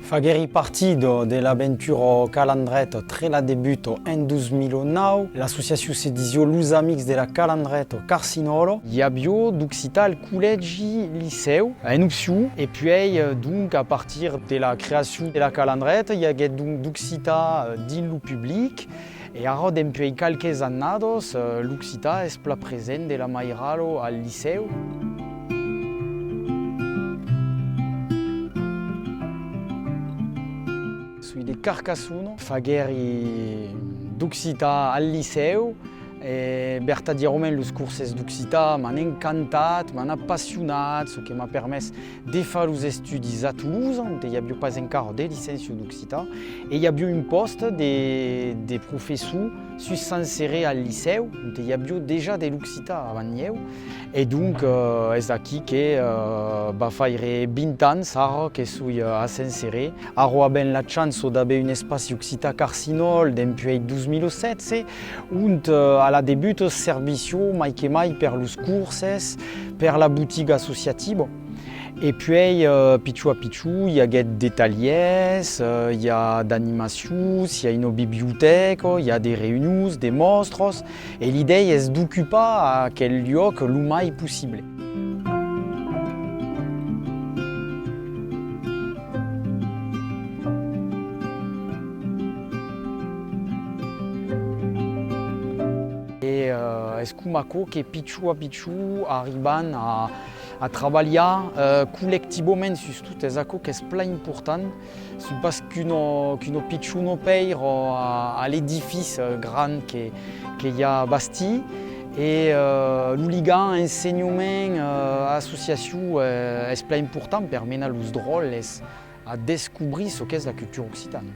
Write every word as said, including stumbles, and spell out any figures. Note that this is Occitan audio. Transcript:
Faguèri partida de l'aventura Calandreta tre la debuta en dos mila nòu. L'associacion se disiá Los Amics de la Calandreta Carcinòla. I aviá d'occitan al collègi licèu, en opcion. E puèi, eh, donc, a partir de la creacion de la Calandreta, i aguèt donc d'occitan, eh, dins lo public. E ara, dempuèi qualques annadas, eh, l'occitan es plan present de la mairala al licèu. Soi de Carcassona, faguèri d'occitan al licèu e vertadièrament los corses d'occitan m'an encantat, m'an apassionat, çò que m'a permés de far los estudis a Tolosa, onte i aviá pas encara de licéncia d'occitan, e i aviá un pòste de, de professor sus Sant Serin al licèu, onte i aviá dejà de l'occitan avant ieu. E donc, eh, es aquí que, eh, va faire vint ans ara que soi, eh, a Sant Serin. Ara avèm la chança d'aver un espaci occitan Carcinòla dempuèi dos mila setze, ont, eh, a la debuta servissiá mai que mai per los corses, per la botiga associativa. E puèi, eh, pichon a pichon, i aguèt de talhièrs, eh, i a d'animacions, i a una bibliotèca, i a de reünions, de mòstras, e l'idèia es d'ocupar aquel luòc lo mai possible. E, eh, es coma aquò que pichon a pichon arribam a, a trabalhar, eh, collectivament sustot, es aquò qu'es plan important. Soi pas qu'una, qu'una pichona pèira a, a l'edifici, eh, grand que, que i a bastit. E, eh, lo ligam ensenhament, eh, associacion, eh, es plan important per menar los dròlles a descobrir çò qu'es la cultura occitana.